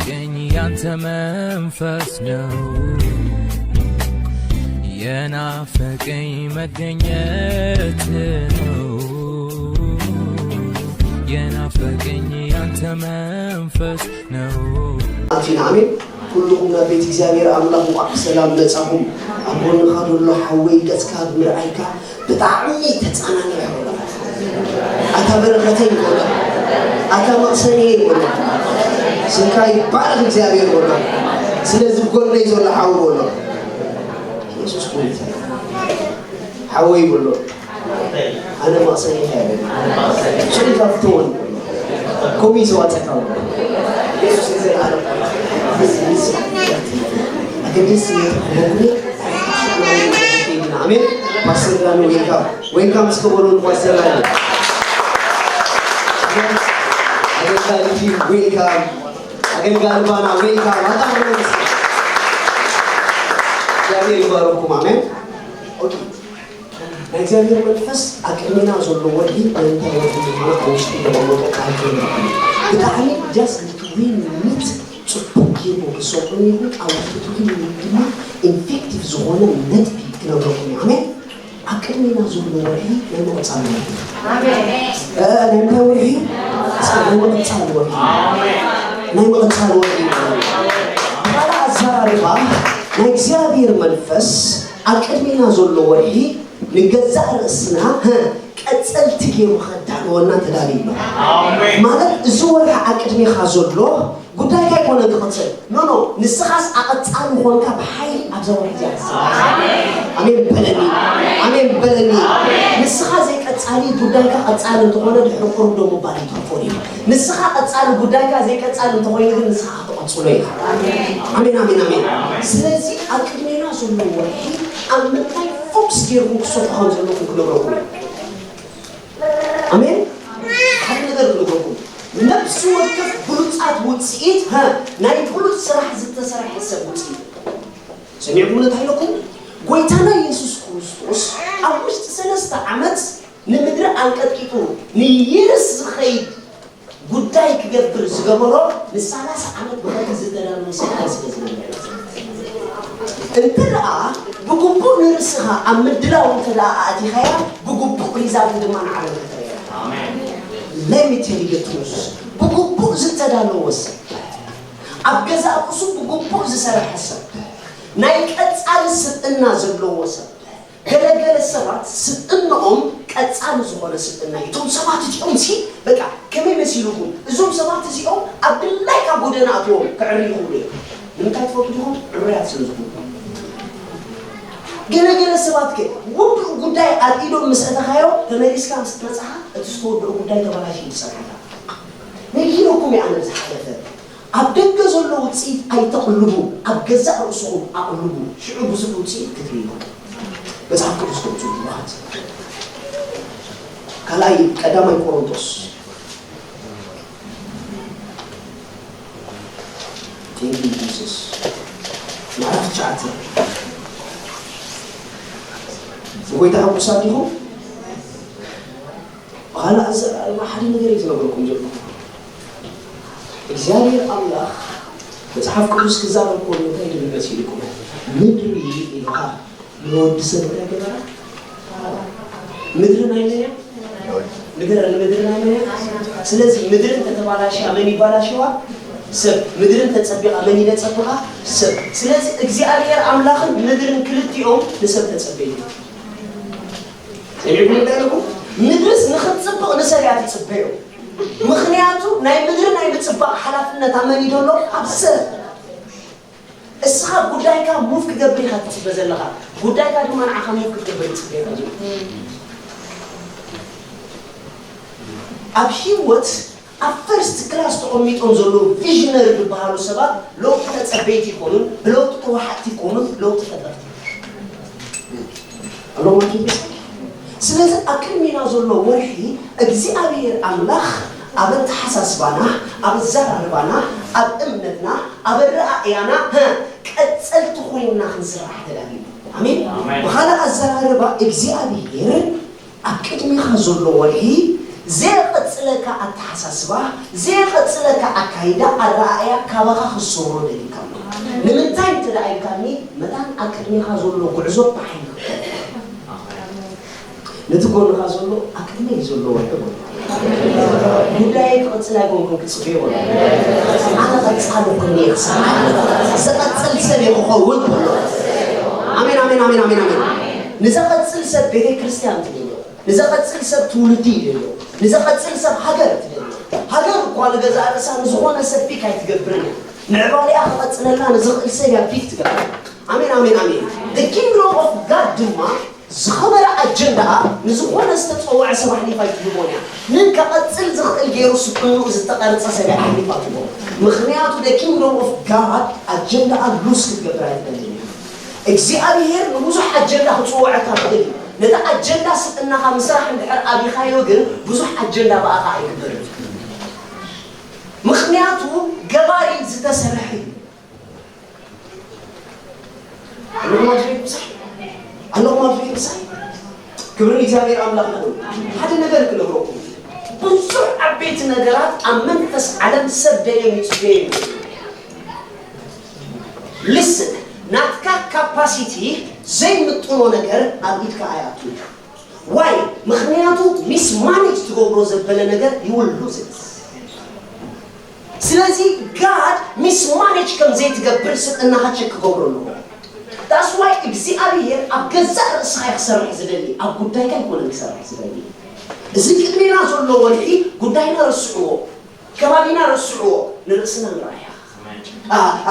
የናፈቀኝ ያንተ መንፈስ ነው፣ የናፈቀኝ መገኘት ነው፣ የናፈቀኝ ያንተ መንፈስ ነው። ኣቲና ኣሜን። ኩልኹም ናብ ቤት እግዚኣብሔር ኣምላኽ እንኳዕ ብሰላም መጻኹም። ኣብ ጎንኻ ዘሎ ሓወይ ገጽካ ብምርኣይካ ብጣዕሚ ተጻናኒዐ። ኣታ በረኸተይ ይበሎ፣ ኣታ መቕሰንየ ይበሎ፣ ስምካ ይባረኽ እግዚኣብሔር ይበሎ። ስለዚ ጎነይ ዘሎ ሓው ይበሎ፣ ኢየሱስ ጎይታ ሓወይ ይበሎ። ኣነ መቕሰንየ ይበሎ። ሽሪካ ፍትወን ይበሎ። ኮሚስ ዋጸካ ይበሎ። ኢየሱስ ንዘለዓለም ኣገዲስ ስሜት ክህበኩ ኣሜን። ፓስተር ዳኑ ዌልካም፣ ዌልካም እስከ በሉ ፓስተር ዳኑ። አገልጋይ ቲም ዌልካም፣ አገልጋይ ባና ዌልካም። በጣም ነው ደስ ይላል። እግዚአብሔር ይባርኩም። አሜን። ኦኬ፣ ናይ እግዚኣብሔር መንፈስ ኣብ ቅድሜና ዘሎ ወርሒ ናይ እንታይ ወርሒ ምዃኑ ኣብ ውሽጢ ተቐመጦ ቃል ኮይኑ ብጣዕሚ just ንትዊን ሚኒት ጽቡቅ ጌርኩም ክትሰምዑ ይኹን ኣብ ውሽጥኹም ድማ ኢንፌክቲቭ ዝኾነ ነጥቢ ክነግረኩም እዩ። ኣሜን። ኣብ ቅድሜና ዘሎ ወርሒ ናይ ምቕጻል ወርሒ እዩ። ኣሜን። እ፣ ናይ ምንታይ ወርሒ እዩ? እስከ ናይ ምቕጻል ወርሒ እዩ። ኣሜን። ናይ ምቕጻል ወርሒ እዩ። ብኻልእ ኣዘራርባ ናይ እግዚኣብሔር መንፈስ ኣብ ቅድሜና ዘሎ ወርሒ ንገዛእ ርእስና፣ ሀ፣ ቀጸልቲ ገይሩ ከዳልወና ተዳልዩ ኣሎ። ኣሜን። ማለት እዚ ወርሒ ኣብ ቅድሜኻ ዘሎ ጉዳይካ ኣይኮነን ክቕጽል። ኖ፣ ኖ፣ ንስኻስ ኣቐጻሊ ኾንካ ብሓይሊ ኣብዛ ወርሒ እዚኣ ትስራሕ። ኣሜን በለኒ። ኣሜን በለኒ። ንስኻ ዘይቀጻሊ ጉዳይካ ቀጻሊ እንተኾነ ድሕሪ ቁሩብ ደው ምባል እዩ ትኽፈል እዩ። ንስኻ ቀጻሊ ጉዳይካ ዘይቀጻሊ እንተኾይኑ ግን ንስኻ ክትቕጽሎ ኢኻ። ኣሜን፣ ኣሜን፣ ኣሜን። ስለዚ ኣብ ቅድሜና ዘሎ ወርሒ ኣብ ምንታይ ፎክስ ጌርኩም ክትሰርሑ ከም ዘለኩም ክነግረኩም እየ። ኣሜን። ሓደ ነገር ክነግረኩም፣ ነፍሲ ወከፍ ብሉጻት ውጽኢት፣ ሀ፣ ናይ ብሉጽ ስራሕ ዝተሰርሐ ሰብ ውጽኢት። ሰሚዕኩም እንታይ ኢለኩም? ጎይታና ኢየሱስ ክርስቶስ ኣብ ውሽጢ ሰለስተ ዓመት ንምድሪ ኣንቀጥቂጡ ንይርስ ዝኸይድ ጉዳይ ክገብር ዝገበሮ ንሰላሳ ዓመት ብኸፊል ዝተዳለወ ስራሕ ስለ ዝነበረ። እንተ ደኣ ብግቡእ ንርእስኻ ኣብ ምድላው እንተ ደኣ ኣእቲኻያ፣ ብግቡእ ሪዛልት ድማ ንዓለም ክትርእያ። ኣሜን። Let me tell you the truth። ብግቡእ ዝተዳለወ ሰብ፣ ኣብ ገዛእ ርእሱ ብግቡእ ዝሰርሐ ሰብ፣ ናይ ቀጻሊ ስብእና ዘለዎ ሰብ፣ ገለገለ ሰባት ስብእንኦም ቀጻሊ ዝኾነ ስብእና እዩ። እቶም ሰባት እዚኦም ሲ በቃ ከመይ መሲልኩም? እዞም ሰባት እዚኦም ኣብ ድላይካ ጎደና ኣትዮም ከዕርዩ ይኽእሉ እዮም። ንምንታይ ትፈልጡ ዲኹም? ዕሩያት ስለ ዝኾኑ። ገለገለ ሰባት ከ ውዱእ ጉዳይ ኣብ ኢዶም ምስ ኣተኻዮ ተመሊስካ ምስ መጻኻ እቲ ዝተወደኦ ጉዳይ ተበላሽዩ ይጸንሓካ። ነጊረኩም እየ ኣነ ብዝሓለፈ። ኣብ ደገ ዘሎ ውጽኢት ኣይተቕልቡ፣ ኣብ ገዛእ ርእስኹም ኣቕልቡ፣ ሽዑ ብዙሕ ውጽኢት ክትርእዩ ኢኹም። መጽሓፍ ቅዱስ ተውጽኡ ብሉኻት። ካልኣይ ቀዳማይ ቆሮንቶስ Thank you, Jesus። ምዕራፍ ትሽዓተ። ብጎይታ ሕጉሳት ዲኹም? ብኻልእ ኣዘራርባ ሓደ ነገር እዩ ዝነግረኩም ዘለኹ። እግዚኣብሔር ኣምላኽ መጽሓፍ ቅዱስ ክዛረብ ከሎ እንታይ ድብል መሲልኩም? ምድሪ ኢልካ ንወዲ ሰብ እንታይ ገበራ? ምድሪ ናይ መን እያ? ንገረኒ፣ ምድሪ ናይ መን እያ? ስለዚ ምድሪ እንተተባላሽያ መን ይባላሽዋ? ሰብ። ምድሪ እንተጸቢቓ መን ይነጸብቓ? ሰብ። ስለዚ እግዚኣብሔር ኣምላኽን ምድርን ክልቲኦም ንሰብ ተጸበዩ። ሰሚዕኩም እንታይ ኢለኩም? ምድርስ ንኽትጽብቕ ንሰብ እያ ትጽበዮ። ምኽንያቱ ናይ ምድሪ ናይ ምጽባቕ ሓላፍነት ኣብ መን እዩ ዘሎ? ኣብ ሰብ። እስኻ ጉዳይካ ሙቭ ክገብር ኢኻ ትጽበ ዘለኻ። ጉዳይካ ድማ ንዓኻ ሙቭ ክትገብር ይጽበየካ ዘሎ። ኣብ ህይወት ኣብ ፈርስት ክላስ ተቐሚጦም ዘለዉ ቪዥነሪ ዝበሃሉ ሰባት ለውጢ ተጸበይቲ ይኮኑን፣ ብለውጢ ተዋሓጥቲ ይኮኑን፣ ለውጢ ፈጠርቲ። ኣለዎም ኣኪ ቤት። ስለዚ ኣብ ቅድሜና ዘሎ ወርሒ እግዚኣብሔር ኣምላኽ ኣብ ኣተሓሳስባና፣ ኣብ ኣዘራርባና፣ ኣብ እምነትና፣ ኣብ ኣረኣእያና፣ ሀ፣ ቀጸልቲ ኮይንና ክንስራሕ ተዳልዩ። ኣሜን። ኣሜን። ብኻልእ ኣዘራርባ እግዚኣብሔር ኣብ ቅድሜኻ ዘሎ ወርሒ ዘየቐጽለካ ኣተሓሳስባ፣ ዘየቐጽለካ ኣካይዳ፣ ኣረኣእያ ካባኻ ክሰውሮ ደሊካ ኣሎ። ንምንታይ እንተ ደኣ ኢልካኒ፣ መታን ኣብ ቅድሜኻ ዘሎ ጉዕዞ ብሓይሊ ክትከፍሎ። ነቲ ጎንኻ ዘሎ ኣብ ቅድመይ ዘሎ ወዲ በሎ። ጉዳየይ ክቕጽል ኣይኮንኩን ክጽበዮ በሎ። ኣነ ቀጻሊ ኮይነ እየ ክሰርሕ። ዝቐጽል ሰብ እየ ክኸውን በሎ። ኣሜን፣ ኣሜን፣ ኣሜን፣ ኣሜን፣ ኣሜን። ንዘቐጽል ሰብ ቤተ ክርስቲያን ትደልዮ። ንዘቐጽል ሰብ ትውልዲ ይደልዮ። ንዘቐጽል ሰብ ሃገር ትደልዮ። ሃገር እኳ ንገዛእ ርእሳ ንዝኾነ ሰብ ፒክ ኣይትገብርን እያ። ምዕባሌኣ ክቐጽለላ ንዝኽእል ሰብ እያ ፒክ ትገብር። ኣሜን፣ ኣሜን፣ ኣሜን። The kingdom of God ድማ ዝኸበረ ኣጀንዳኣ ንዝኾነ ዝተጸውዐ ሰብ ኣሕሊፋ ኣይትህቦን እያ። ንከቐጽል ዝኽእል ገይሩ ስቕንኡ ዝተቐርጸ ሰብ እያ ኣሕሊፋ ትህቦ። ምኽንያቱ the kingdom of God ኣጀንዳኣ ሉዝ ክትገብር ኣይትደልን እያ። እግዚኣብሔር ንብዙሕ ኣጀንዳ ክጽውዐካ ይኽእል እዩ። ነቲ ኣጀንዳ ስቕናኻ ምስራሕ እንድሕር ኣቢኻዮ ግን ብዙሕ ኣጀንዳ ብኣኻ ኣይግበርን። ምኽንያቱ ገባሪ ዝተሰርሐ እዩ። ኣለኹም ኣድረይ ምሳይ? ኣለኹም ኣድረይ ምሳይ? ክብሪ ንእግዚኣብሔር ኣምላኽ ይኹን። ሓደ ነገር ክነግረኩም። ብዙሕ ዓበይቲ ነገራት ኣብ መንፈስ ዓለም ሰብ ደየም ይጽበየም። ልስን፣ ናትካ ካፓሲቲ ዘይምጥኖ ነገር ኣብ ኢድካ ኣይኣቱን እዩ። ዋይ? ምኽንያቱ ሚስ ማኔጅ ትገብሮ ዘበለ ነገር ይውሉ ዝስ ስለዚ ጋድ ሚስ ማኔጅ ከም ዘይትገብር ስልጠናኻ ቸክ ክገብሮ ኣለዎ። ዳስ ዋይ እግዚኣብሔር ኣብ ገዛእ ርእስኻ እዩ ክሰርሕ ዝደሊ፣ ኣብ ጉዳይካ ኣይኮነን ክሰርሕ ዝደሊ። እዚ ቅድሜና ዘሎ ወርሒ ጉዳይና ረስዕዎ፣ ከባቢና ረስዕዎ፣ ንርእስና ንረኣያ።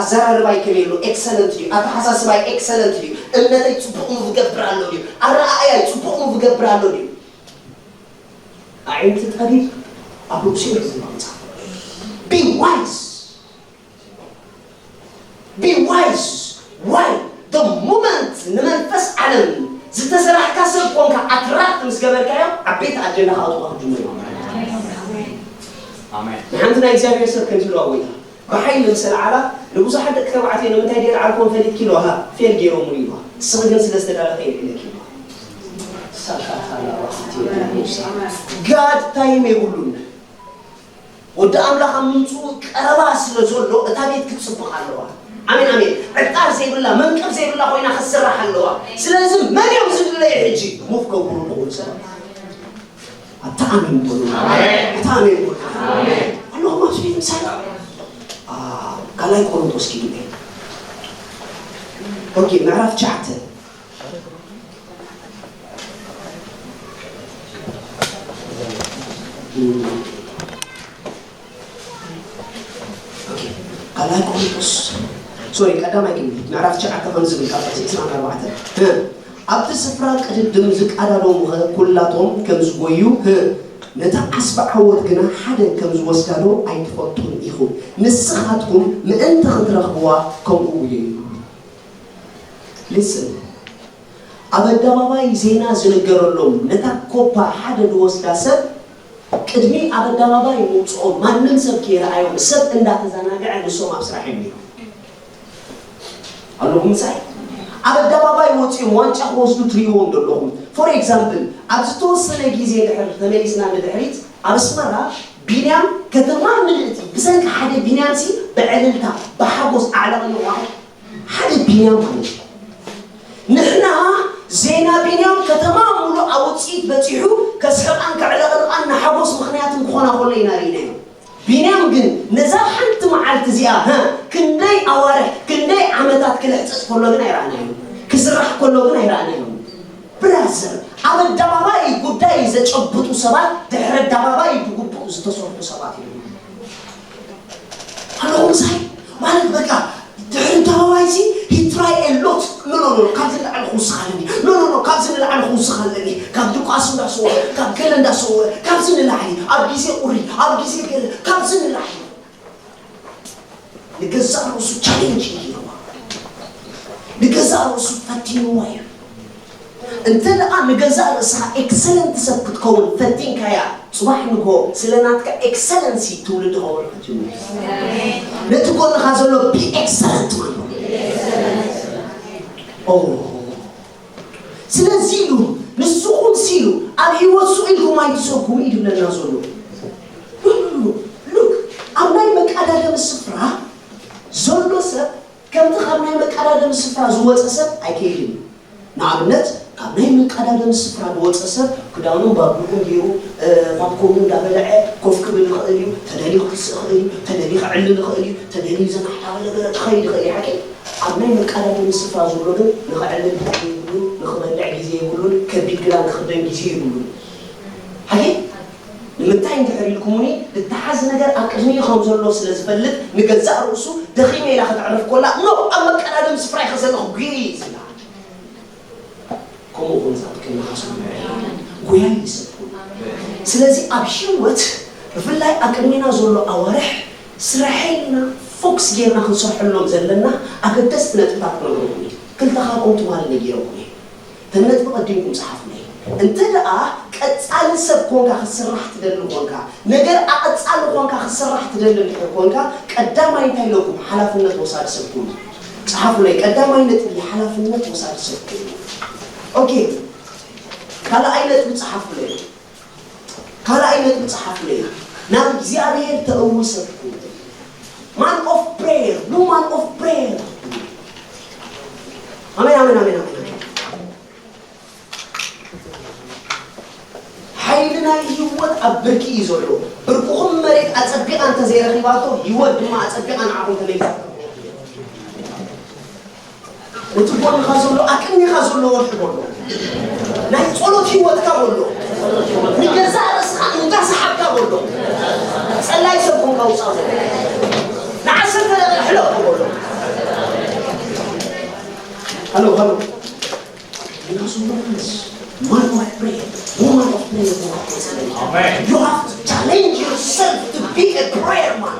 ኣዘራርባይ ከመይ ኣሎ? ኤክሰለንት ድዩ? ኣተሓሳስባይ ኤክሰለንት ድዩ? እምነተይ ጽቡቕ ሙቭ ገብር ኣሎ ድዩ? ኣረኣእያይ ጽቡቕ ሙቭ ገብር ኣሎ ድዩ? ኣዒንቲ ጠቢብ ኣብ ርእሲኡ እዩ ዝመቕጻ። Be wise. Be wise. Why? The moment ንመንፈስ ዓለም ዝተሰራሕካ ሰብ ኮንካ ኣትራክት ምስ ገበርካዮ ዓበይቲ ኣጀንዳ ክኣትዋ ክጅምሩ እዮም። ኣሜን። ንሓንቲ ናይ እግዚኣብሔር ሰብ ከምዚ ኢልዋ ጎይታ፣ ብሓይሊ ምስ ኣልዓላ ንብዙሓት ደቂ ተባዕትዮ ንምንታይ ደየልዓልክዎም ፈሊጥኪ ኢልዋ፣ ሃ፣ ፌል ገይሮምሉ ኢልዋ። ንስኺ ግን ስለ ዝተዳለኸ የልዕለኪ ኢልዋ። ሳካታላ ራሕቲ ሙሳ። ጋድ ታይም የብሉን። ወዲ ኣምላኽ ኣብ ምምፅኡ ቀረባ ስለ ዘሎ እታ ቤት ክትፅብቕ ኣለዋ። ኣሜን፣ ኣሜን። ዕጣር ዘይብላ፣ መንቅብ ዘይብላ ኮይና ክትስራሕ ኣለዋ። ስለዚ መን እዮም ዝድለዩ ሕጂ? ሙፍ ከብሩ ኣለዉ ሰባት። ኣታ ኣሜን በሉ። ኣሜን። ኣታ ኣሜን በሉ። ኣሜን። ኣለኹም ኣብዚ ቤት ምሳና? አ፣ ካልኣይ ቆሮንቶስ ኪዱ። ኦኬ፣ ምዕራፍ ትሽዓተ። ኦኬ፣ ካልኣይ ቆሮንቶስ፣ ሶሪ፣ ቀዳማይ ግን ምዕራፍ ትሽዓተ ከም ዝብል ካብ ጥቕሲ ዕስራን ኣርባዕተን። እ፣ ኣብቲ ስፍራ ቅድድም ዝቃዳደሙ ኸ ኩላቶም ከም ዝጎዩ፣ እ፣ ነታ ዓስቢ ዓወት ግና ሓደ ከም ዝወስዳዶ ኣይትፈልጡን ኢኹም። ንስኻትኩም ምእንቲ ክትረኽብዋ ከምኡ ጉየዩ። ሊስን፣ ኣብ ኣደባባይ ዜና ዝንገረሎም ነታ ኮፓ ሓደ ዝወስዳ ሰብ ቅድሚ ኣብ ኣደባባይ ምውፅኦም ማንም ሰብ ከይረኣዮም ሰብ እንዳተዘናግዐ ንሶም ኣብ ስራሕ እዮም ነይሮም። ኣለኹም ምሳይ? ኣብ ኣደባባይ ወፂኦም ዋንጫ ክወስዱ ትሪእዎም ዘለኹም። ፎር ኤግዛምፕል፣ ኣብ ዝተወሰነ ግዜ ድሕር ተመሊስና ንድሕሪት ኣብ ኣስመራ ቢንያም ከተማ ምልእቲ ብሰንኪ ሓደ ቢንያም ሲ ብዕልልታ ብሓጎስ ኣዕለቕልዋ። ሓደ ቢንያም ማለት እዩ። ንሕና ዜና ቢንያም ከተማ ሙሉእ ኣብ ውፅኢት በፂሑ ከስሕቓን ከዕለቕልቓን ንሓጎስ ምኽንያት እንክኾና ከሎ ኢና ርኢናዮ። ቢንያም ግን ነዛ ሓንቲ መዓልቲ እዚኣ፣ ሀ፣ ክንደይ ኣዋርሕ ክንደይ ዓመታት ክልሕፀፅ ከሎ ግን ኣይረኣናዮ። ክስራሕ ከሎ ግን ኣይረኣናዮ። ብራዘር፣ ኣብ ኣደባባይ ጉዳይ ዘጨብጡ ሰባት ድሕሪ ኣደባባይ ብግቡእ ዝተሰርሑ ሰባት እዮም። ኣለኹም ሳይ ማለት በቃ ድሕሪ ኣደባባይ ሲ he try a lot። ኖ ኖ ኖ፣ ካብዚ ንላዕሊ ክውስኽ ኣለኒ። ኖ ኖ ኖ፣ ካብዚ ንላዕሊ ክውስኽ ኣለኒ። ካብ ድቋስ እንዳሰወ፣ ካብ ገለ እንዳሰወ፣ ካብዚ ንላዕሊ ኣብ ግዜ ቁሪ፣ ኣብ ግዜ ገለ፣ ካብዚ ንላዕሊ ንገዛእ ርእሱ ቻሌንጅ እዩ ሂብዋ። ንገዛእ ርእሱ ፈቲንዋ እዩ። እንተ ደኣ ንገዛእ ርእስኻ ኤክሰለንት ሰብ ክትከውን ፈቲንካያ፣ ጽባሕ ንግሆ ስለ ናትካ ኤክሰለንሲ ትውልዲ ከወርቕ ጅምር። ነቲ ጎንኻ ዘሎ ቢ ኤክሰለንት ማለት እዩ። ኦ፣ ስለዚ ኢሉ ንስኹም ሲሉ ኣብ ህይወት ስቕ ኢልኩም ኣይትሰጉሙ እዩ ዝብለና ዘሎ። ሉክ፣ ኣብ ናይ መቀዳደሚ ስፍራ ዘሎ ሰብ ከምቲ ካብ ናይ መቀዳደሚ ስፍራ ዝወፀ ሰብ ኣይከይድን እዩ። ንኣብነት፣ ካብ ናይ መቀዳደሚ ስፍራ ዝወፀ ሰብ ክዳኑን ባርጉዕን ገይሩ፣ እ፣ ፓፕኮርኑ እንዳበልዐ ኮፍ ክብል ይኽእል እዩ፣ ተደልዩ ክትስእ ይኽእል እዩ፣ ተደልዩ ክዕልል ይኽእል እዩ፣ ተደልዩ ዘናሕታበ ነገር ክኸይድ ይኽእል እዩ። ሓቂ፣ ኣብ ናይ መቀዳደሚ ስፍራ ዘሎ ግን ንኽዕልል ግዜ የብሉን፣ ንኽበልዕ ግዜ የብሉን፣ ከቢድ ግዳ ንኽደን ግዜ የብሉን። ሓቂ፣ ንምንታይ እንድሕር ኢልኩምኒ፣ ዝተሓዝ ነገር ኣብ ቅድሚኡ ከም ዘሎ ስለ ዝፈልጥ፣ ንገዛእ ርእሱ ደኺመ ኢላ ከተዕርፍ ኮላ፣ ኖ፣ ኣብ መቀዳደሚ ስፍራ ኢኸ ዘለኹ፣ ጒይ ዝብላ። ከምኡ ኹን ዝኣክል ንኻስኩም ጉያ ይሰጥኩም። ስለዚ ኣብ ህይወት ብፍላይ ኣብ ቅድሜና ዘሎ ኣዋርሕ ስራሐይና ፎክስ ጌርና ክንሰርሐሎም ዘለና ኣገደስቲ ነጥብታት ክነግረኩም እዩ። ክልተ ካብኦም ትማሊ ነጊረኩም እየ። እተን ነጥቢ ቀዲምኩም ጸሓፉለይ። እንተ ደኣ ቀጻሊ ሰብ ኮንካ ክትስራሕ ትደሊ ኮንካ፣ ነገር ኣቐጻሊ ኮንካ ክትስራሕ ትደሊ እንድሕር ኮንካ፣ ቀዳማይ እንታይ ኢለኩም? ሓላፍነት ወሳዲ ሰብ ኩን። ጸሓፉለይ። ቀዳማይ ነጥቢ ሓላፍነት ወሳዲ ሰብ ኩን። ኦኬ። ካልኣይ ነጥቢ ጸሓፉለይ። ካልኣይ ነጥቢ ጸሓፉለይ። ናብ እግዚኣብሔር ተእዊ ሰብ ኩን። Man of prayer, woman of prayer። ኣሜን፣ ኣሜን፣ ኣሜን፣ ኣሜን። ሓይሊ ናይ ህይወት ኣብ ብርኪ እዩ ዘሎ። ብርክኹም መሬት ኣጸቢቓ እንተዘይረኺባቶ፣ ህይወት ድማ ኣጸቢቓ ንዓኹም ተመሊሳ። እቲ ጎንኻ ዘሎ፣ ኣቅኒኻ ዘሎ ወርሒ በሎ። ናይ ጸሎት ህይወትካ በሎ። ንገዛእ ርእስኻ እንዳሰሓብካ በሎ። ጸላይ ሰብ ኮንካ ውጻእ በሎ። ንዓሰርተ ደቂቕ ሕለፎ በሎ። ሃሎ፣ ሃሎ። Because you must, man of prayer, woman of prayer, you have to challenge yourself to be a prayer man.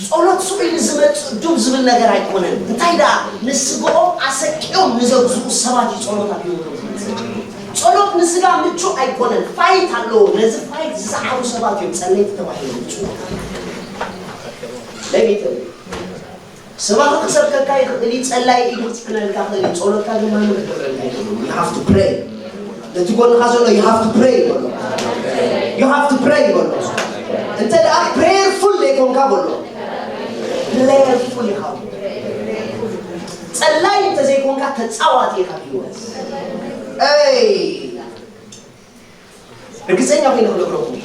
ጸሎት ስቕ ኢሉ ዝመጽእ ዱብ ዝብል ነገር ኣይኮነን። እንታይ ደኣ ንስግኦም ኣሰቂኦም ንዘግዝኡ ሰባት እዩ ጸሎት ኣብ ህይወቶም ዝመጽእ። ጸሎት ንስጋ ምቹእ ኣይኮነን። ፋይት ኣለዎ። ነዚ ፋይት ዝሰዓሩ ሰባት እዮም ጸለይቲ ተባሂሎም ዝጽውዑ። Let me tell you. ሰባኺ ክሰብከካ ይኽእል እዩ፣ ጸላይ ኢዱ ክጽዕነልካ ይኽእል እዩ፣ ጸሎትካ ግን ማንም ክገብረልካ ኣይክእልን። You have to pray። ነቲ ጎንኻ ዘሎ you have to pray በሎ። You have to pray በሎ። እንተ ደኣ prayerful ዘይኮንካ በሎ። Playerful ኢኻ። ጸላይ እንተ ዘይኮንካ ተጻዋቲ ኢኻ ህይወት። ኣይ። ርግጸኛ ኮይነ ክነግረኩም፣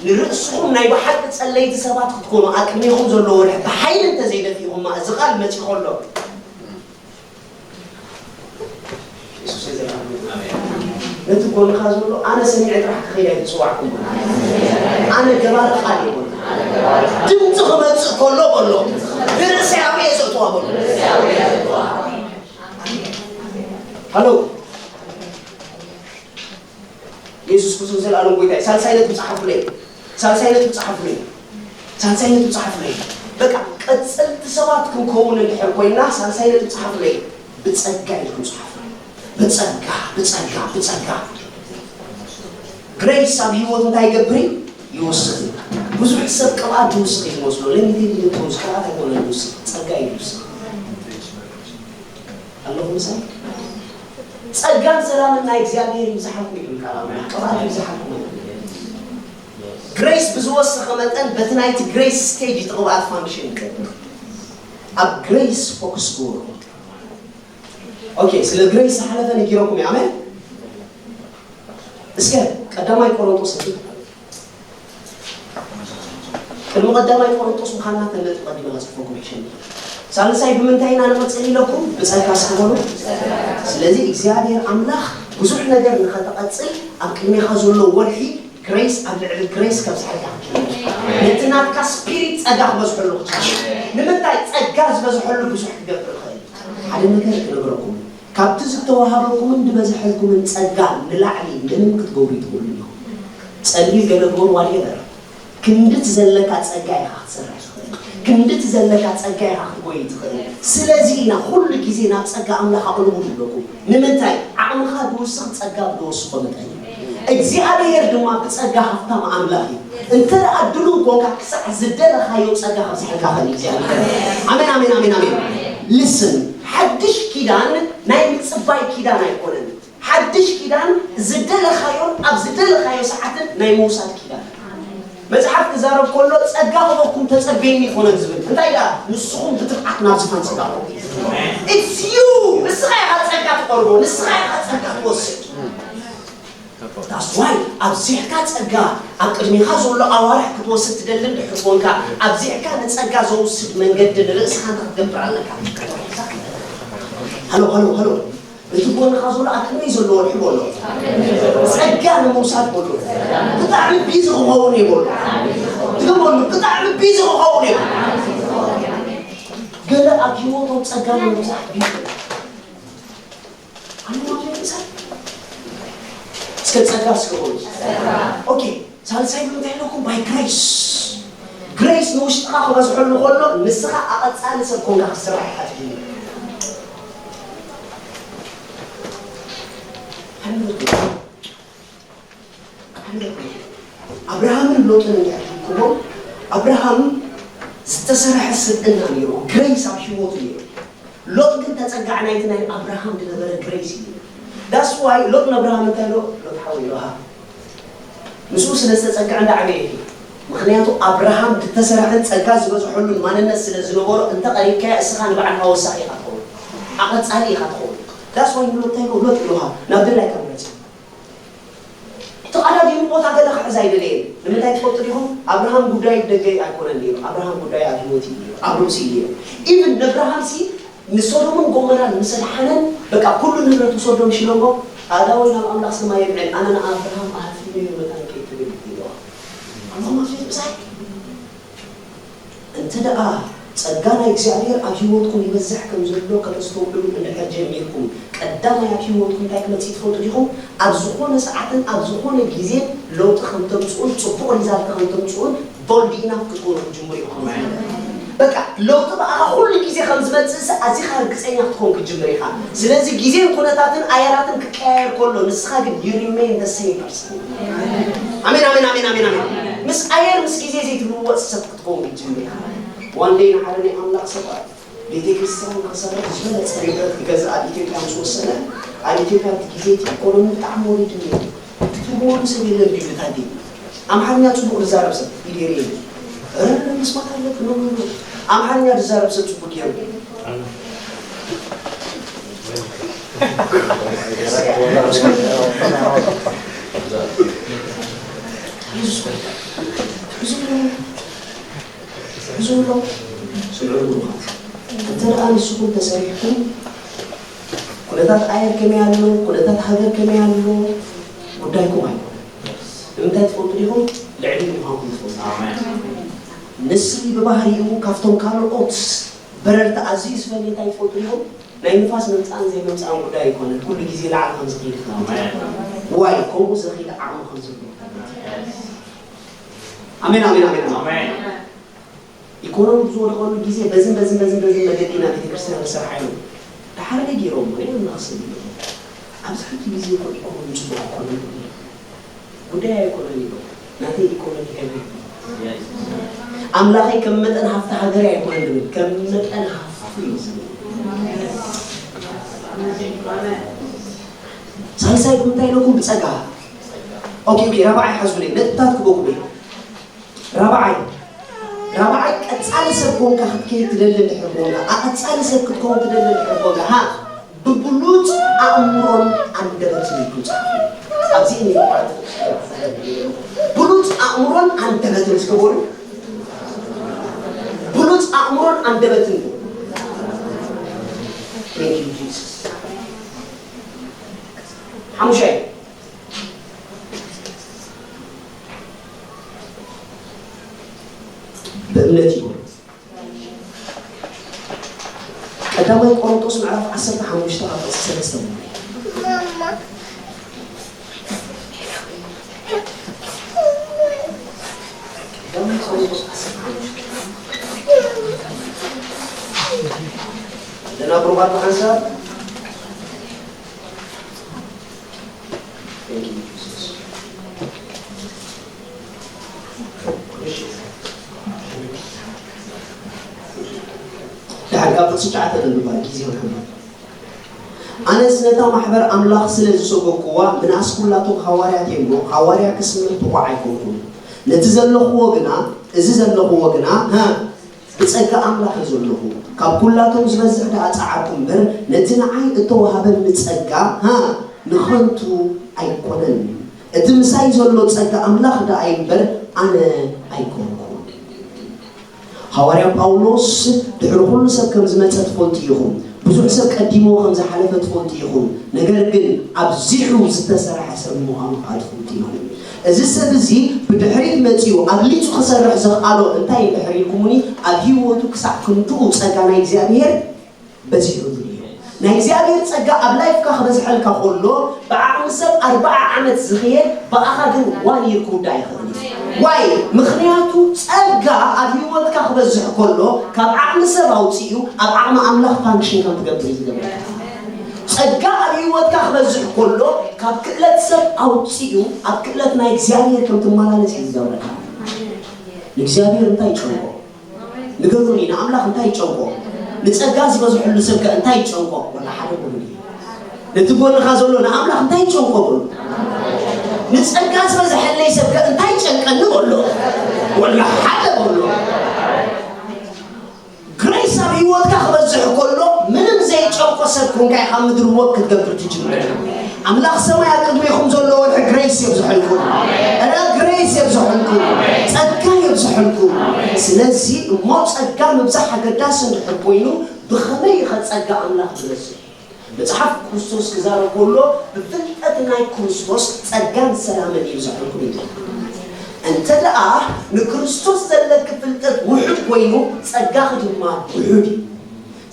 ንርእስኹም ናይ ብሓቂ ጸለይቲ ሰባት ክትኮኑ ኣብ ቅድሜኹም ዘሎ ወርሒ ብሓይሊ እንተ ዘይደፊእኹማ፣ እዚ ቃል መጺኹ ኣሎ። የሱስ የዘለኣለሙ። ነቲ ጎንኻ ዘሎ፣ ኣነ ሰሚዐ ጥራሕ ክኸይድ ኣይትጽዋዕኩም። ኣነ ገባሪ ቃል እየ በሎ። ድምጺ ክመጽእ ከሎ በሎ፣ ብርእሰይ ኣውሪየ ዘእትዋ በሎ። ሃሎ። የሱስ ክርስቶስ ዘላለም ጎይታ እዩ። ሳልሳይ ነጥቢ ጸሓፉለይ። ሳልሳይ ነጥቢ ጸሓፉለይ። ሳልሳይ ነጥቢ ጸሓፉለይ። በቃ ቀጸልቲ ሰባት ክንከውን እንድሕር ኮይና ሳልሳይ ነጥቢ ጸሓፉለይ። ብጸጋ ኢልኩም ጸሓፉለይ። ብጸጋ፣ ብጸጋ፣ ብጸጋ። ግሬስ ኣብ ህይወት እንታይ ይገብር እዩ? ይውስኽ እዩ። ብዙሕ ሰብ ቅብኣት ዝውስኽ እዩ ዝመስሎ። ለሚቴድ ኢለክትሮንስ ቅብኣት ኣይኮነን ዝውስኽ፣ ጸጋ እዩ ዝውስኽ። ኣለኹም ምሳይ? ጸጋን ሰላምን ናይ እግዚኣብሔር ይብዝሓልኩም ይብል ቃል ኣምላኽ። ቅብኣት ይብዝሓልኩም። ግሬስ ብዝወሰኸ መጠን በቲ ናይቲ ግሬስ ስቴጅ እቲ ቅብኣት ፋንክሽን ይገብር። ኣብ ግሬስ ፎክስ ግበሩ። ኦኬ፣ ስለ ግሬስ ዝሓለፈ ነጊረኩም እየ። ኣሜን። እስከ ቀዳማይ ቆሮንጦስ እቲ ቅድሚ ቀዳማይ ቆሮንጦስ ምዃንና ተለጥ ቀዲመ ከጽሕፈኩም ይሕሸኒ። ሳልሳይ ብምንታይ ኢና ንቐጽል ኢለኩም? ብጸጋ እስከ በሉ። ስለዚ እግዚኣብሔር ኣምላኽ ብዙሕ ነገር ንኸተቐጽል ኣብ ቅድሜኻ ዘሎ ወርሒ ግሬስ ኣብ ልዕሊ ግሬስ ከብዝሓልካ ክትብል። ነቲ ናትካ ስፒሪት ጸጋ ክበዝሐሉ ክትብል። ንምንታይ? ጸጋ ዝበዝሐሉ ብዙሕ ክገብር ይኽእል። ሓደ ነገር ክነግረኩም። ካብቲ ዝተዋህበኩምን ዝበዝሐልኩምን ጸጋ ንላዕሊ ምንም ክትገብሩ ኣይትኽእሉን ኢኹም። ጸልዩ ገለ ግበሩ ዋልየ በረ። ክንድቲ ዘለካ ጸጋ ኢኻ ክትሰርሕ ትኽእል። ክንድቲ ዘለካ ጸጋ ኢኻ ክትጎይ ትኽእል። ስለዚ ኢና ኩሉ ግዜ ናብ ጸጋ ኣምላኽ ኣቕርቡ ንብለኩም። ንምንታይ? ዓቕምኻ ዝውስኽ ጸጋ ብዝወስኾ መጠን እዩ። እግዚኣብሔር ድማ ብጸጋ ሃብታም ኣምላኽ እዩ። እንተ ደኣ ድሉው ኮንካ ክሳዕ ዝደለኻዮ ጸጋ ከብዝሐልካ ኸእል እግዚኣብሔር። ኣሜን፣ ኣሜን፣ ኣሜን፣ ኣሜን። ልስን፣ ሓድሽ ኪዳን ናይ ምጽባይ ኪዳን ኣይኮነን። ሓድሽ ኪዳን ዝደለኻዮን ኣብ ዝደለኻዮ ሰዓትን ናይ ምውሳድ ኪዳን። መጽሓፍ ክዛረብ ከሎ፣ "ጸጋ ክበኩም ተጸበየኒ ይኾነን" ዝብል። እንታይ ደኣ? ንስኹም ብትብዓት ናብ ዝፋን ጸጋ ቀርቡ። It's you። ንስኻ ኢኻ ጸጋ ትቐርቦ፣ ንስኻ ኢኻ ጸጋ ትወስድ። That's why ኣብዚሕካ ጸጋ ኣብ ቅድሚኻ ዘሎ ኣዋርሕ ክትወስድ ትደሊ እንድሕር ኮንካ፣ ኣብዚሕካ ንጸጋ ዘውስድ መንገዲ ንርእስኻ እንታይ ክትገብር ኣለካ? ሃሎ፣ ሃሎ፣ ሃሎ። እቲ ጎንኻ ዘሎ ኣብ ከመይ ዘሎ ወርሒ በሎ። ጸጋ ንምውሳድ በሎ። ብጣዕሚ ቢዚ ክኸውን እየ በሎ። ድገመሉ፣ ብጣዕሚ ቢዚ ክኸውን እየ። ገለ ኣብ ህይወቶም ጸጋ ንምብዛሕ ቢዚ። ኣነ ማለት ምሳሌ እስከ ጸጋ እስከ በሉ። ኦኬ፣ ሳልሳይ ግን እንታይ ኢለኩም? By grace። ግሬስ ንውሽጥኻ ክበዝሐሉ ከሎ፣ ንስኻ ኣቐጻሊ ሰብ ኮንካ ክትስራሕ ኢኻ ትጅምር። ኣብርሃምን ሎጥን እንድሕር ሒዝኩሞ፣ ኣብርሃም ዝተሰርሐ ስብእና ነይሩ፣ ግሬስ ኣብ ህይወቱ ነይሩ። ሎጥ ግን ተጸጋዕ ናይቲ ናይ ኣብርሃም ዝነበረ ግሬስ እዩ። That's why ሎጥ ንኣብርሃም እንታይ ኢሎ? "ሎጥ ሓወይ ኢሎ ሃ፣ ምስኡ ስለ ዝተጸጋዕ እንዳዓበየ እዩ። ምኽንያቱ ኣብርሃም ዝተሰርሐን ጸጋ ዝበዝሐሉን ማንነት ስለ ዝነበሮ፣ እንተ ቀሪብካዮ እስኻ ንባዕልኻ ወሳኺ ኢኻ ትኸውን፣ ኣቐጻሊ ኢኻ ትኸውን። That's why ንሎጥ እንታይ ኢሎ? ሎጥ ኢሎ ሃ፣ ናብ ድላይካ ምረጽ። ተቐዳዲሙ ቦታ ገለ ክሕዝ ኣይደለየን። ንምንታይ ትፈልጡ ዲኹም? ኣብርሃም ጉዳይ ደገ ኣይኮነን ነይሩ። ኣብርሃም ጉዳይ ኣብ ህይወት እዩ ነይሩ፣ ኣብ ርእሲ እዩ ነይሩ። ኢቭን ንኣብርሃም ሲ ንሶዶምን ጎመራን ምስ ኣድሓነን፣ በቃ ኩሉ ንብረቱ ሶዶም ሽሎሞ፣ ኣዳወይ ናብ ኣምላኽ ሰማይ የብዕል፣ ኣነ ንኣብርሃም ኣሕፊነ እየ መታን ከይትብል ኢልዋ። ኣምላኽ ማፍሬት ምሳይ። እንተ ደኣ ጸጋ ናይ እግዚኣብሔር ኣብ ህይወትኩም ይበዝሕ ከም ዘሎ ከተስተውዕሉ እንድሕር ጀሚርኩም፣ ቀዳማይ ኣብ ህይወትኩም እንታይ ክመጽእ ትፈልጡ ዲኹም? ኣብ ዝኾነ ሰዓትን ኣብ ዝኾነ ግዜን ለውጢ ከም ተምጽኡን ጽቡቕ ሪዛልት ከም ተምጽኡን ቦልድ ኢናፍ ክትኮኑ ክትጅምሩ ኢኹም። ኣሜን። በቃ ለውጢ ብኣኻ ኩሉ ግዜ ከም ዝመጽእ ሲ ኣዚኻ ርግጸኛ ክትኮን ክትጅምር ኢኻ። ስለዚ ግዜን ኩነታትን ኣየራትን ክቀያየር ከሎ ንስኻ ግን you remain the same person። ኣሜን፣ ኣሜን፣ ኣሜን፣ ኣሜን፣ ኣሜን። ምስ ኣየር ምስ ግዜ ዘይትልወጥ ሰብ ክትኮን ክትጅምር ኢኻ። ዋን ደይ ንሓደ ናይ ኣምላኽ ሰብኣይ ቤተ ክርስቲያን ክሰርሕ ዝበለጸ ንብረት ክገዝእ ኣብ ኢትዮጵያ ምስ ወሰነ፣ ኣብ ኢትዮጵያ ኣብቲ ግዜ እቲ ኢኮኖሚ ብጣዕሚ ወሪዱ ነይሩ። ትርጉመሉ ሰብ የለን ድዩ ታዲ? ኣምሓርኛ ጽቡቕ ዝዛረብ ሰብ ኢዴሪ የለን። ኧረ ምስማት ኣለብን። ኖ፣ ኖ፣ ኖ። ኣምሓርኛ ዝዛረብ ሰብ ጽቡቕ ገይሩ። ሕዝቡ ስምዑ ብሩኻት። እንተ ደኣ ንስኹም ተሰሪሕኩም፣ ኩነታት ኣየር ከመይ ኣሎ፣ ኩነታት ሃገር ከመይ ኣሎ፣ ጉዳይኩም ኣይኮነን። ንምንታይ ትፈልጡ ዲኹም? ልዕሊ ምዃንኩም ትፈልጡ። ኣሜን። ንስሪ ብባህሪኡ ካብቶም ካልኦት በረርቲ ኣዝዩ ዝፈልየ እንታይ ትፈልጡ ዲኹም? ናይ ንፋስ ምምጻእን ዘይምምጻእን ጉዳይ ኣይኮነን። ኩሉ ግዜ ላዕሊ ከም ዝኸይድ ትፈልጡ። ኣሜን። ዋይ፣ ከምኡ ዝኸይድ ዓቕሚ ከም ዘለዎ። ኣሜን፣ ኣሜን፣ ኣሜን፣ ኣሜን። ኣሜን። ኢኮኖሚ ብዝወደቐሉ ግዜ በዝን በዝን በዝን በዝን መገዲ ኢና ቤተክርስትያን ንሰርሓ ኢሎም። ደሓር ደይ ገይሮም፣ ናይ ኣምላኽ ሰብ ኢሎም። ኣብዚ ሕጂ ግዜ እኮ ኢኮኖሚ ጽቡቕ ኣይኮነን። ጉዳይ ኣይኮነን ኢሎም። ናተይ ኢኮኖሚ ከመይ እዩ? ኣምላኸይ ከም መጠን ሃፍቲ ሃገረይ ኣይኮነን ዝብል፣ ከም መጠን ሃፍቱ እዩ ዝብል። ሳልሳይ ብምንታይ ኢለኩም? ብጸጋ። ኦኬ፣ ኦኬ፣ ራብዓይ ሓዙለይ፣ ነጥብታት ክበኩም እየ። ራብዓይ፣ ራብዓይ ቀጻሊ ሰብ ኮንካ ክትከይድ ትደሊ እንድሕር ኮንካ፣ ኣቐጻሊ ሰብ ክትከውን ትደሊ እንድሕር ኮንካ፣ ሃ፣ ብብሉጽ ኣእምሮን ኣንደበትን እዩ ዝጻፍ። ኣብዚ እዩ ብሉጽ ኣእምሮን ኣንደበትን ዝገበሩ። ብሉጽ ኣእምሮን ኣንደበትን። Thank you, Jesus። ሓሙሻይ፣ ብእምነት እዩ። ቀዳማይ ቆሮንቶስ ምዕራፍ ዓሰርተ ሓሙሽተ ካብ ጥቕሲ ሰለስተ። ቀዳማይ ቆሮንቶስ ዓሰርተ ሓሙሽተ። ኣለና ብሩኻት ሓንሳብ። Thank you, Jesus። ደሓር ካብ ጥቕሲ ትሽዓተ ተንብባ፣ ግዜ ይውሕድ። ኣነስ ነታ ማሕበር ኣምላኽ ስለ ዝሰጎግኩዋ፣ ምናስ ኩላቶም ሃዋርያት እየ እሞ፣ ሃዋርያ ክስምዕ ብቑዕ ኣይኮንኩን። ነቲ ዘለኽዎ ግና፣ እዚ ዘለኽዎ ግና፣ ሃ፣ ብጸጋ ኣምላኽ እዩ ዘለኹ። ካብ ኩላቶም ዝበዝሕ ደኣ ጸዓርኩ እምበር፣ ነቲ ንዓይ እተዋህበኒ ጸጋ፣ ሃ፣ ንኸንቱ ኣይኮነን። እቲ ምሳይ ዘሎ ጸጋ ኣምላኽ ደኣ እዩ እምበር፣ ኣነ ኣይኮንኩን። ሃዋርያ ጳውሎስ፣ ድሕሪ ኩሉ ሰብ ከም ዝመጸ ትፈልጡ ኢኹም። ብዙሕ ሰብ ቀዲምዎ ከም ዝሓለፈ ትፈልጡ ኢኹም። ነገር ግን ኣብዚሑ ዝተሰርሐ ሰብ ምዃኑ ከኣ ትፈልጡ ኢኹም። እዚ ሰብ እዚ ብድሕሪት መጺኡ ኣብሊጹ ክሰርሕ ዘኽኣሎ እንታይ እንድሕር ኢልኩምኒ፣ ኣብ ህይወቱ ክሳዕ ክንድኡ ጸጋ ናይ እግዚኣብሔር በዚሑ እዩ። ናይ እግዚኣብሔር ጸጋ ኣብ ላይፍካ ክበዝሐልካ ከሎ፣ ብዓቕሚ ሰብ ኣርብዓ ዓመት ዝኽየድ፣ ብኣኻ ግን ዋን ይር ክውዳእ ይኽእል እዩ። ዋይ? ምኽንያቱ ጸጋ ኣብ ህይወትካ ክበዝሕ ከሎ፣ ካብ ዓቕሚ ሰብ ኣውጺኡ ኣብ ዓቕሚ ኣምላኽ ፋንክሽን ከም ትገብር እዩ ዝገብረካ። ጸጋ ኣብ ህይወትካ ክበዝሕ ከሎ፣ ካብ ክእለት ሰብ ኣውጺኡ ኣብ ክእለት ናይ እግዚኣብሔር ከም ትመላለስ እዩ ዝገብረካ። ንእግዚኣብሔር እንታይ ይጨንቆ? ንገሩኒ፣ ንኣምላኽ እንታይ ይጨንቆ? ንጸጋ ዝበዝሐሉ ሰብ ከ እንታይ ይጨንቆ? ወላ ሓደ በሉኒ። ነቲ ጎንኻ ዘሎ ንኣምላኽ እንታይ ይጨንቆ በሉ። ንጸጋ ዝበዝሐለይ ሰብ ከ እንታይ ይጨንቀኒ በሎ። ወላ ሓደ በሎ። ግሬስ ኣብ ህይወትካ ክበዝሕ ከሎ፣ ምንም ዘይጨንቆ ሰብ ኮንካ ኢኻ፣ ምድሪ ሞት ክትገብር ትጅምር። ኣምላኽ ሰማይ ኣብ ቅድሜኹም ዘሎ ወርሒ ግሬስ የብዝሐልኩም። እረ ግሬስ የብዝሐልኩም። ጸጋ የብዝሐልኩም። ስለዚ እሞ ጸጋ ምብዛሕ ኣገዳሲ እንድሕር ኮይኑ፣ ብኸመይ ኢኸ ጸጋ ኣምላኽ ዝበዝሕ? መጽሓፍ ክርስቶስ ክዛረብ ከሎ፣ ብፍልጠት ናይ ክርስቶስ ጸጋን ሰላምን ይብዝሐልኩም እዩ። እንተ ደኣ ንክርስቶስ ዘለኪ ፍልጠት ውሑድ ኮይኑ፣ ጸጋኺ ድማ ውሑድ እዩ።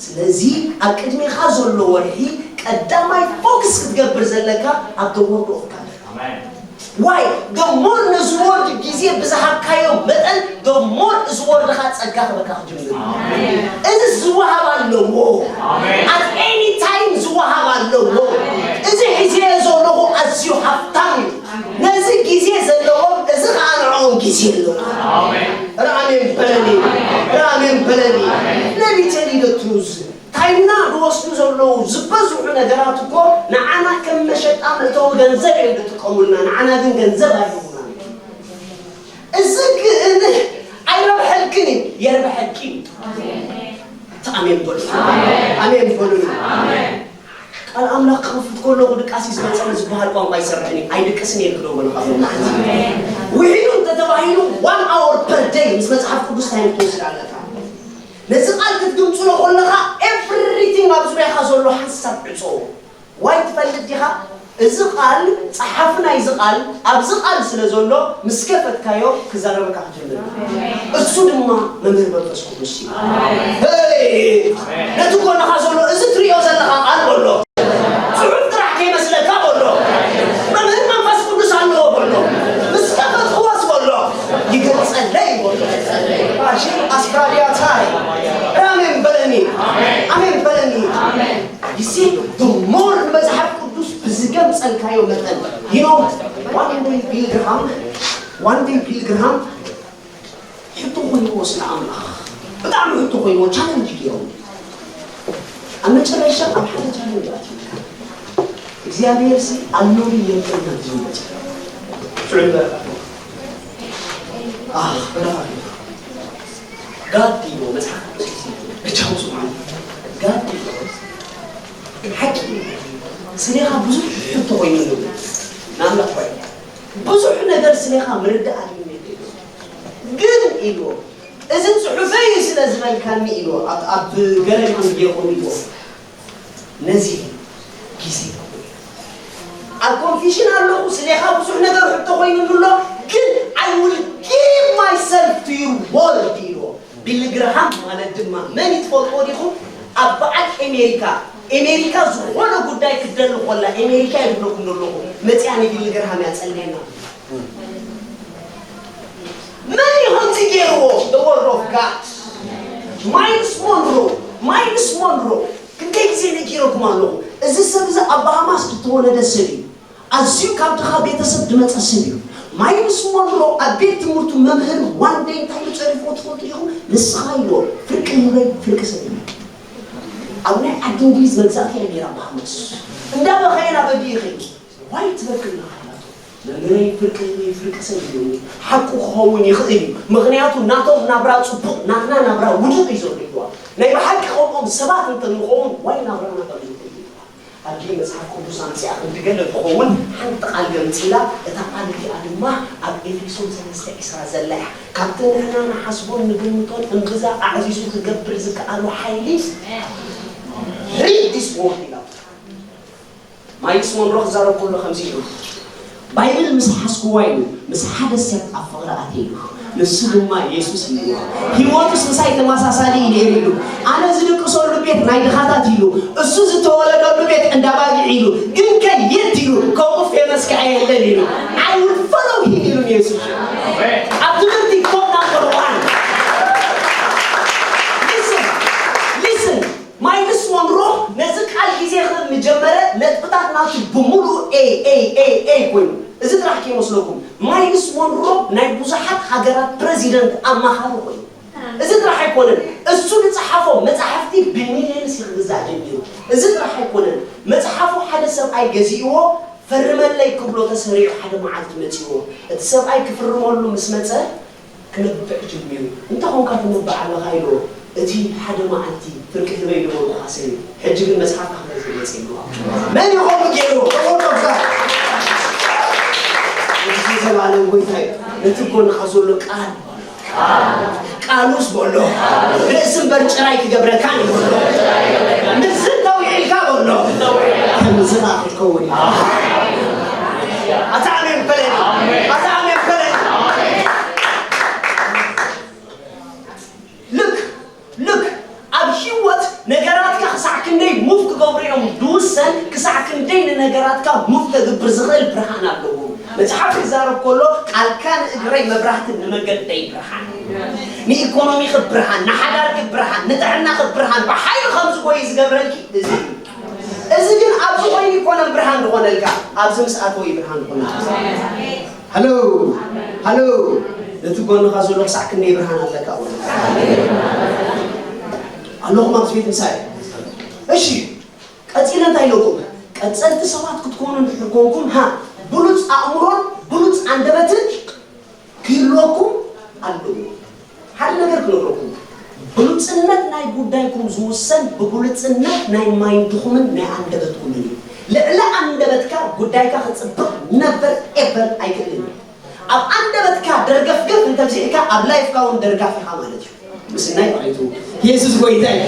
ስለዚ ኣብ ቅድሜኻ ዘሎ ወርሒ ቀዳማይ ፎክስ ክትገብር ዘለካ ኣብ the word of God። ዋይ? The more ነዚ ወርድ ግዜ ብዝሃብካዮ መጠን፣ the more እዚ ወርድኻ ጸጋ ክበካ ክጅምር። እዚ ዝወሃብ ኣለዎ። At any time ዝወሃብ ኣለዎ። እዚ ሒዘዮ ዘለኹ ኣዝዩ ሃብታም እዩ። ነዚ ግዜ ዘለዎም፣ እዚ ኸኣ ንዕኦም ግዜ ኣለዎ። ራሜን በለኒ። ራሜን በለኒ። Let me tell you the truth. ታይምና ዝወስዱ ዘለዉ ዝበዝሑ ነገራት እኮ ንዓና ከም መሸጣ መእተዊ ገንዘብ እዮም ዝጥቀሙልና፣ ንዓና ግን ገንዘብ ኣይህቡናን። እዚ ግን ኣይረብሐልክን እዩ፣ የርብሐልኪ እዩ። እቲ ኣሜን በሉ። ኣሜን በሉ። ቃል ኣምላኽ ክኸፍት ከለኹ ድቃስ እዩ ዝመጸኒ ዝበሃል ቋንቋ ይሰርሕን እዩ። ኣይድቅስን እየ ክደጎ ንኻፍሎ። ውሒዱ እንተተባሂሉ one hour per day ምስ መጽሓፍ ቅዱስ ታይም ትወስድ ኣለካ። ነዚ ቃል ክትግምጽሎ ከለኻ፣ ኤቭሪቲንግ ኣብ ዙርያኻ ዘሎ ሓንሳብ ዕጾ። ዋይ ትፈልጥ ዲኻ? እዚ ቃል፣ ጸሓፊ ናይዚ ቃል ኣብዚ ቃል ስለ ዘሎ፣ ምስ ከፈትካዮ ክዛረበካ ክጅምር። እሱ ድማ መምህር መንፈስ ቅዱስ እዩ። ሄይ! ነቲ ጎንኻ ዘሎ፣ እዚ ትርእዮ ዘለኻ ቃል በሎ። ጽሑፍ ጥራሕ ከይመስለካ በሎ። መምህር መንፈስ ቅዱስ ኣለዎ በሎ። ምስ ከፈትክዎስ በሎ። ይገልጸለይ በሎ። ፋሽን ኣስፕራዲያታይ። ኣሜን በለኒ። ኣሜን በለኒ። You see, the more መጽሓፍ ቅዱስ ብዝገምጸልካዮ መጠን፣ you know, one day ቢል ግርሃም፣ one day ቢል ግርሃም ሕቶ ኮይንዎ ስለ ኣምላኽ። ብጣዕሚ ሕቶ ኮይንዎ፣ ቻለንጅ ገይሮም። ኣብ መጨረሻ ኣብ ሓደ ቻለንጅ ኣትዩ። እግዚኣብሔር ሲ ኣሎ ድዩ የለን ናብ ዝብል መጨረሻ። ሽዑ በረኻ። ኣህ፣ በረኻ። ጋድ ኢልዎ መጽሓፍ ቅዱስ ሲ ብቻው ስምዓኒ። ጋድ ኢልዎ። ሓቂ ኢልዎ። ስሌኻ ብዙሕ ሕቶ ኮይኑ ንብሎ። ንኣምላኽ ባይ። ብዙሕ ነገር ስሌኻ ምርዳእ ኣልዩኒ። ግን ኢልዎ። እዚ ጽሑፈይ እዩ ስለ ዝበልካኒ ኢልዎ። ኣብ፣ ኣብ ገረድ ከም ጌርኩም ኢልዎ። ነዚ ግዜ ኣብ ኮንፊሽን ኣለኹ፣ ስሌኻ ብዙሕ ነገር ሕቶ ኮይኑ ኣሎ፣ ግን I will give myself to your word ኢልዎ። ቢሊ ግርሃም ማለት ድማ መን እዩ ትፈልጥዎ ዲኹም? ኣብ በዓል ኤሜሪካ፣ ኤሜሪካ ዝኾነ ጉዳይ ክትደሊ ኮላ፣ ኤሜሪካ እየ ዝብለኩም ዘለኹ፣ መጽያ ንቢሊ ግርሃም እያ ጸልየና። መን እዩ ከምዚ ገይርዎ? The word of God። ማይልስ ሞንሮ፣ ማይልስ ሞንሮ ክንደይ ግዜ ነጊረኩም ኣለኹ። እዚ ሰብ እዚ ኣብ ባሃማስ ዝተወለደ ሰብ እዩ። ኣዝዩ ካብ ድኻ ቤተሰብ ዝመጸ ሰብ እዩ። ማይልስ ሞንሮ ኣብ ቤት ትምህርቱ መምህር ዋን ደይ እንታይ ኢሉ ጸሪፍዎ ትፈልጡ ኢኹም? ንስኻ ኢልዎ፣ ፍርቂ ህበይ፣ ፍርቂ ሰደኒ። ኣብ ናይ ዓዲ እንግሊዝ መግዛእቲ እያ ነይራ ባሃማስ። እንዳበኸየ ናበይ ይኸይድ? ዋይ ትበክል ኣለኻ ኢላቶ። መምህረይ ፍርቂ ህዝቢ ፍርቂ ሰብ እዩ። ሓቁ ክኸውን ይኽእል እዩ። ምኽንያቱ ናቶም ናብራ ጽቡቕ፣ ናትና ናብራ ውዱቕ እዩ ዘሎ ኢልዋ። ናይ ብሓቂ ከምኦም ሰባት እንተንኸውን ዋይ ናብራና ከም ዝኽእል እዩ። ኣብዚ መጽሓፍ ቅዱስ ኣምጺኣ ከምቲ ገለ ትኸውን ሓንቲ ቃል ገምጺላ፣ እታ ቃል እቲኣ ድማ ኣብ ኤፌሶን ሰለስተ ዕስራ ዘላ እያ። ካብቲ ንሕና ንሓስቦን ንግምቶን እምብዛ ኣዕዚዙ ክገብር ዝከኣሎ ሓይሊ፣ read this word ኢላ። ማይልስ ሞንሮ ክዛረብ ከሎ ከምዚ ኢሉ፣ ባይብል ምስ ሓዝክዋ ኢሉ፣ ምስ ሓደ ሰብ ኣብ ፍቕሪ ኣትየ ኢሉ፣ ንሱ ድማ የሱስ እዩ። ህይወቱስ ምሳይ ተመሳሳሊ እዩ ነይሩ ኢሉ፣ ኣነ ዝድቅሰሉ ቤት ናይ ድኻታት ኢሉ፣ እሱ ዝተወለደሉ ቤት እንዳ ባጊዕ ኢሉ፣ ግን ከ የት ኢሉ፣ ከምኡ ፌመስ ከዓ የለን ኢሉ፣ I will follow him ኢሉ ንየሱስ። ኣብ ትምህርቲ ኮና ቁርባን። Listen, listen. ማይልስ ሞንሮ ነዚ ቃል ግዜ ከም ምጀመረ ነጥብታት ናቱ ብምሉኡ ኤ ኤ ኤ ኤ ኮይኑ። እዚ ጥራሕ ከይመስለኩም። ማይልስ ሞንሮ ናይ ብዙሓት ሃገራት ፕረዚደንት ኣማኻሪ ኮይኑ። እዚ ጥራሕ ኣይኮነን። እሱ ዝጸሓፎ መጻሕፍቲ ብሚልዮንስ ክግዛእ ጀሚሩ። እዚ ጥራሕ ኣይኮነን። መጽሓፉ ሓደ ሰብኣይ ገዚእዎ ፈርመለይ ክብሎ ተሰሪዑ ሓደ መዓልቲ መጺእዎ። እቲ ሰብኣይ ክፍርመሉ ምስ መጸ ክነብዕ ጀሚሩ። እንታይ ኾንካ ትነብዕ ኣለኻ ኢልዎ። እቲ ሓደ መዓልቲ ፍርቂ ህበይ ዝበልኩኻ ሰብ እዩ። ሕጂ ግን መጽሓፍካ ክገዝእ መጺእ ኢልዎ። መን እዩ ከምኡ ገይርዎ? The word of God። እቲ ዘላለም ጎይታ እዩ። ነቲ ጎንኻ ዘሎ ቃል ቃሉስ በሎ ርእሲ እምበር ጭራ ኣይክገብረካን እዩ በሎ። ንዝንተው ኢልካ በሎ። ከምዚ ኸኣ ክትከውን ኢኻ። ኣታ ኣሜን በለኒ። ኣታ ኣሜን በለኒ። ልክ ልክ ኣብ ህይወት ነገራትካ ክሳዕ ክንደይ ሙቭ ክገብሩ እዮም ዝውሰን፣ ክሳዕ ክንደይ ንነገራትካ ሙቭ ከግብር ዝኽእል ብርሃን ኣለዎ። መጽሓፍ ክዛረብ ከሎ ቃልካ ንእግረይ መብራህትን ንመገደይ ብርሃን፣ ንኢኮኖሚኺ ብርሃን፣ ንሓዳርኪ ብርሃን፣ ንጥዕናኺ ብርሃን፣ ብሓይሉ ከምዚ ጎይ ዝገብረልኪ እዚ እዩ። እዚ ግን ኣብዚ ኮይኑ ይኮነን ብርሃን ዝኾነልካ፣ ኣብዚ ምስ ኣተወ እዩ ብርሃን ዝኾነልካ። ሃሎ ሃሎ፣ ነቲ ጎንኻ ዘሎ ክሳዕ ክንደይ ብርሃን ኣለካ ኣለኹም ኣብዚ ቤት ምሳይ። እሺ፣ ቀጺለ እንታይ ኢለኩም? ቀጸልቲ ሰባት ክትኮኑ እንድሕር ኮንኩም፣ ሃ፣ ብሉጽ ኣእምሮን ብሉጽ ኣንደበትን ክህልወኩም ኣለዎ። ሓደ ነገር ክነግረኩም፣ ብሉጽነት ናይ ጉዳይኩም ዝውሰን ብብሉጽነት ናይ ማይንድኹምን ናይ ኣንደበትኩምን እዩ። ልዕሊ ኣንደበትካ ጉዳይካ ክጽብቕ ነበር ኤቨር ኣይክእልን እዩ። ኣብ ኣንደበትካ ደርገፍገፍ እንተብዚሕካ ኣብ ላይፍካ እውን ደርጋፍ ኢኻ ማለት እዩ። ምስናይ ማለት እዩ። የሱስ ጎይታ እዩ።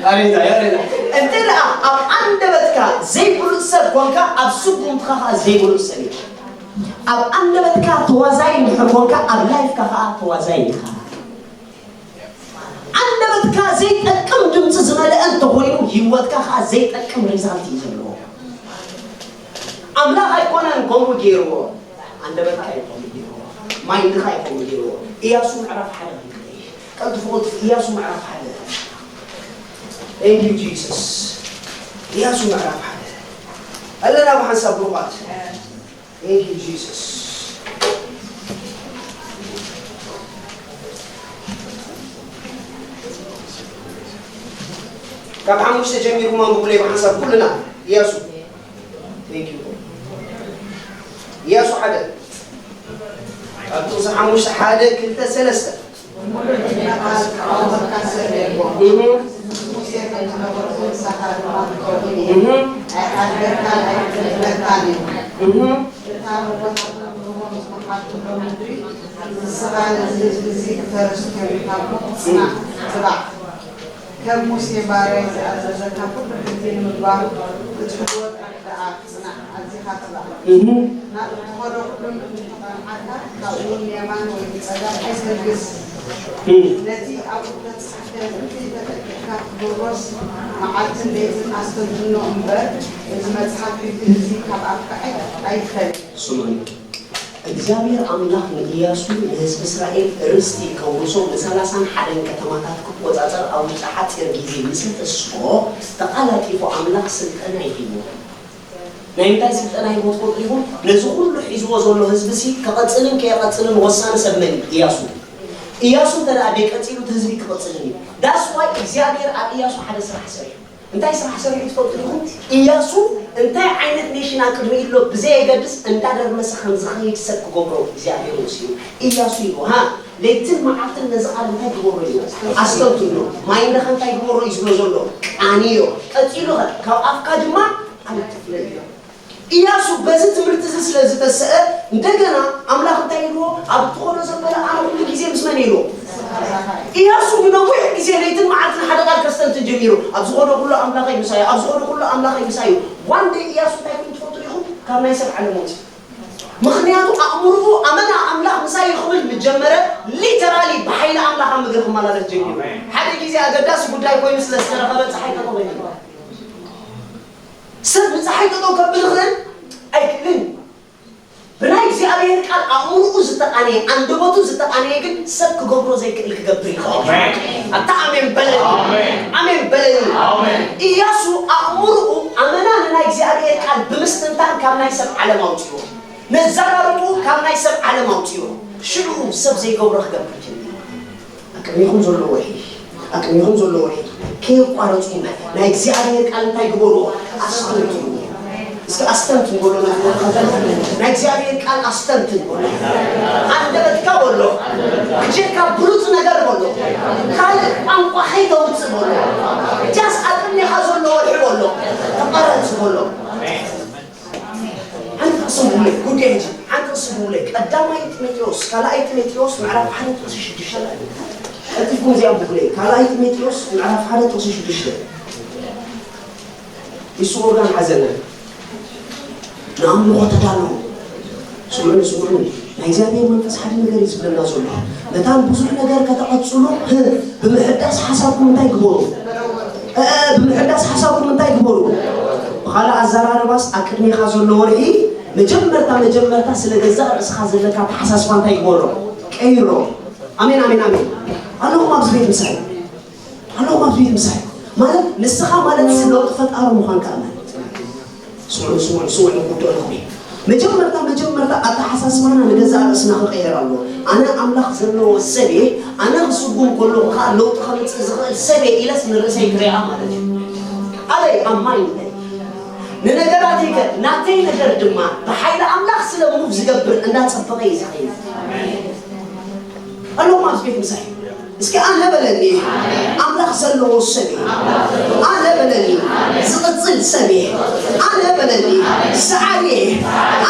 ኣሬታ ኣሬታ። እንተ ደኣ ኣብ ኣንደበትካ ዘይብሉጽ ሰብ ኮንካ ኣብ ስጉምትኻ ኸኣ ዘይብሉጽ ሰብ ኢኻ። ኣብ ኣንደበትካ ተዋዛይ እንድሕር ኮንካ ኣብ ላይፍካ ኸኣ ተዋዛይ ኢኻ። ኣንደበትካ ዘይጠቅም ድምፂ ዝመልአ እንተኾይኑ ህይወትካ ኸዓ ዘይጠቅም ሪዛልት እዩ ዘለዎ። ኣምላኽ ኣይኮነን ከምኡ ገይርዎ። ኣንደበትካ እዩ ከምኡ ገይርዎ። ማይንድኻ እዩ ከምኡ ገይርዎ። ኢያሱ ምዕራፍ ሓደ ክንርኢ። ቀልጥፉ ቀልጥፉ ኢያሱ ምዕራፍ ሓደ። Thank you Jesus። ኢያሱ ምዕራፍ ሓደ ኣለና ብሓንሳብ ብሩኻት። Thank you Jesus። ካብ ሓሙሽተ ጀሚርኩም ኣንብቡለይ ብሓንሳብ ኩልና። ኢያሱ። Thank you። ኢያሱ ሓደ። ኣብ ጥቕሲ ሓሙሽተ ሓደ ክልተ ሰለስተ። እህ። እህ። እህ። እታ ርቦታቶም ርሆም ዝመሓልኩሎም ምድሪ፣ ንስኻ ነዚ ህዝቢ እዚ ክተርስቶም ኢኻ እሞ፣ ጽናዕ፣ ትባዕ። ከም ሙሴ ባርያይ ዝኣዘዘካ ኩሉ ሕጊ ንምግባር ክትሕልዎ ጥራሕ ደኣ ጽናዕ፣ ኣዚኻ ትባዕ። እህ። ናብ እትኸዶ ኩሉ እንተቐንዓካ፣ ካብኡ ንየማን ወይ ንጸጋም ኣይትልግስ። እህ። ነቲ ኣብኡ እተጻሕፈ እንተይተጠንቂቕካ ክትገብሮስ፣ መዓልትን ለይትን ኣስተንትኖ እምበር፣ እዚ መጽሓፍ ሕጊ እዚ ካብ ኣፍካ ኣይ-፣ ኣይፈል። ስምዑኒ። እግዚኣብሔር ኣምላኽ ንኢያሱ ንህዝቢ እስራኤል ርስቲ ከውርሶም ንሰላሳን ሓደን ከተማታት ክቆጻጸር ኣብ ውሽጢ ሓጺር ግዜ ምስ ተስፎ፣ ተቓላጢፉ ኣምላኽ ስልጠና ይሂብዎ። ናይ እንታይ ስልጠና ሂብዎ ትፈልጡ ዲኹም? ነዚ ኩሉ ሒዝዎ ዘሎ ህዝቢ ሲ ክቐጽልን ከይቐጽልን ወሳኒ ሰብ መን እዩ? ኢያሱ። ኢያሱ እንተ ደኣ ደይቀጺሉ እቲ ህዝቢ ክቕጽልን እዩ። That's why እግዚኣብሔር ኣብ ኢያሱ ሓደ ስራሕ ሰሪሑ። እንታይ ስራሕ ሰሪሑ ትፈልጡ ዲኹም? ኢያሱ እንታይ ዓይነት ኔሽን ኣቅድሚኡ ኣሎ ብዘየገድስ እንዳደርመሰ ከም ዝኸይድ ሰብ ክገብሮ እግዚኣብሔር ወሲኑ። ኢያሱ ኢሉ ሃ ለይትን መዓልትን ነዚ ቃል እንታይ ግበሮ እዩ? ኣስተንትኖ። ማይ እንደኸ እንታይ ግበሮ እዩ ዝብሎ ዘሎ? ቃንዮ። ቀጺሉ ኸ ካብ ኣፍካ ድማ ኣይትፍለዮ። ኢያሱ በዚ ትምህርቲ እዚ ስለ ዝተሰአ እንደገና ኣምላኽ እንታይ ኢልዎ? ኣብ ትኾዶ ዘበለ ኣነ ኩሉ ግዜ ምስ መን ኢልዎ? ኢያሱ ንነዊሕ ግዜ ለይትን መዓልትን ሓደ ቃል ከስተንትን ጀሚሩ። ኣብ ዝኾዶ ኩሉ ኣምላኸይ ምሳዩ፣ ኣብ ዝኾዶ ኩሉ ኣምላኸይ ምሳዩ። ዋን ደይ ኢያሱ እንታይ ኮይኑ ትፈልጡ ዲኹም? ካብ ናይ ሰብ ዓለም ወፂ። ምኽንያቱ ኣእምርኡ ኣመና ኣምላኽ ምሳዩ ክብል ምጀመረ ሊተራሊ ብሓይሊ ኣምላኽ ኣብ ምድሪ ክመላለስ ጀሚሩ። ሓደ ግዜ ኣገዳሲ ጉዳይ ኮይኑ ስለ ዝተረኸበ ፀሓይ ተቆበለ። ሰብ ንፀሓይ ጠጠው ከብል ይኽእል ኣይክእልን። ብናይ እግዚኣብሔር ቃል ኣእምርኡ ዝተቃነየ፣ ኣንደበቱ ዝተቃነየ ግን ሰብ ክገብሮ ዘይክእል ክገብር ይኽእል። ኣታ ኣሜን በለኒ። ኣሜን በለኒ። ኢያሱ ኣእምርኡ ኣመና ንናይ እግዚኣብሔር ቃል ብምስትንታን ካብ ናይ ሰብ ዓለም ኣውፅኡ፣ ነዛራርብኡ ካብ ናይ ሰብ ዓለም ኣውፅኡ፣ ሽዑ ሰብ ዘይገብሮ ክገብር ጀሚሩ። ኣቅድሚኹም ዘሎ ወርሒ ኣቅድሚኹም ዘሎ ወርሒ ከየቋረፅኩም ናይ እግዚኣብሔር ቃል እንታይ ግበርዎ? ኣስተንትኑ። እስኪ ኣስተንትን በሎ። ናይ እግዚኣብሔር ቃል ኣስተንትን በሎ። ኣንደበትካ በሎ። ብጀካ ብሉፅ ነገር በሎ። ካልእ ቋንቋ ከይተውፅእ በሎ። ጃስ ኣቅድሚኻ ዘሎ ወርሒ በሎ። ተቋረፅ በሎ። ሓንቲ ጥቕሲ ንብለይ ጉዳይ ሕጂ ሓንቲ ጥቕሲ ንብለይ ቀዳማይ ጢሞቴዎስ ካልኣይ ጢሞቴዎስ ምዕራፍ ሓደ ጥቕሲ ሽዱሽተ። ቀልጢፍኩም እዚኣ ንብለይ ካልኣይ ጢሞቴዎስ ምዕራፍ ሓደ ጥቕሲ ሽዱሽተ። ይስወርና ሓዘና። ንኣምልኾ ተዳለዉ። ስምዑኒ ስምዑኒ። ናይ እግዚኣብሔር መንፈስ ሓደ ነገር እዩ ዝብለና ዘሎ። መታን ብዙሕ ነገር ከተቐጽሉ ህ- ብምሕዳስ ሓሳብኩም እንታይ ግበሩ? እ- እ- ብምሕዳስ ሓሳብኩም እንታይ ግበሩ? ብኻልእ ኣዘራርባስ ኣብ ቅድሜኻ ዘሎ ወርሒ መጀመርታ መጀመርታ ስለ ገዛእ ርእስኻ ዘለካ ኣተሓሳስባ እንታይ ግበሮ? ቀይሮ። ኣሜን ኣሜን ኣሜን። ኣለኹም ኣብዚ ቤት ምሳይ ኣለኹም ኣብዚ ቤት ምሳይ ማለት ንስኻ ማለት ለውጢ ፈጣሪ ምዃንካ ማለት። ስምዑ ስምዑ ስምዑ ንጉዳይ ኣለኹም። መጀመርታ መጀመርታ ኣተሓሳስባና ንገዛእ ርእስና ክቐየር ኣለዎ። ኣነ ኣምላኽ ዘለዎ ሰብ እየ፣ ኣነ ክስጉም ከለኹ ከዓ ለውጢ ከምፅእ ዝኽእል ሰብ እየ ኢለስ ንርእሰይ ክሪኣ ማለት እዩ። ኣበይ ኣብ ማይንደይ ንነገራተይ ከ ናተይ ነገር ድማ ብሓይሊ ኣምላኽ ስለ ሙቭ ዝገብር እንዳፀበቐ እዩ ዝኸይድ። ኣለኹም ኣብዚ ቤት ምሳይ እስኪ ኣነ በለኒ ኣምላኽ ዘለዎ ሰብ እየ። ኣነ በለኒ ዝቕፅል ሰብ እየ። ኣነ በለኒ ሰዓሪ እየ።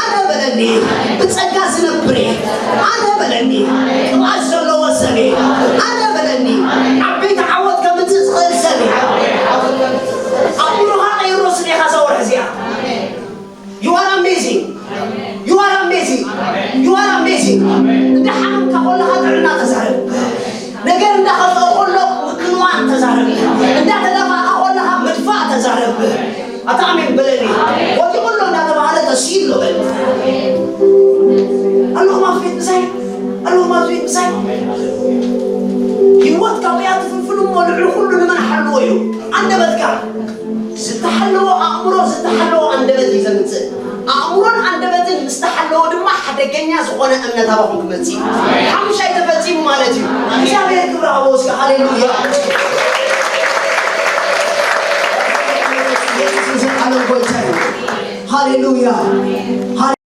ኣነ በለኒ ብፀጋ ዝነብር እየ። ኣነ በለኒ ቅብኣት ዘለዎ ሰብ እየ። ኣነ በለኒ ዓበይቲ ዓወት ከምፅእ ዝኽእል ሰብ እየ። ኣእምሮኻ ቀይሮ ስለ ኢኻ እዛ ወርሒ እዚኣ። You are amazing. You are amazing. You are amazing. እንዳ ሓመምካ ከለኻ ጥዕና ተዛረብ። ነገር እንዳ ኸፍአ ከሎ ምክንዋን ተዛረብ። እንዳ ተደፋእካ ከለኻ ምድፋእ ተዛረብ። ኣታ ኣሜን በለኒ። ወዲቑ ኣሎ እንዳተባሃለ ተስይሎ በል። ኣለኹም ኣብ ቤት ምሳይ ኣለኹም ኣብ ቤት ምሳይ። ህይወት ካብ እያ ትፍልፍል እሞ ልዕሊ ኩሉ ንመን ሓልዎ እዩ? ኣንደበትካ። ዝተሓለወ ኣእምሮ ዝተሓለወ ኣንደበት እዩ ዘምፅእ። ኣእምሮን ኣንደበትን ምስ ተሓለወ ድማ ሓደገኛ ዝኾነ እምነት ኣባኹም ክመፅእ እዩ። ሓሙሻይ ተፈፂሙ ማለት እዩ። እግዚኣብሔር ክብሪ ሃቦ እስኪ ሃሌሉያ። ኢየሱስ የዘለዓለም ጎይታ እዩ። ሃሌሉያ።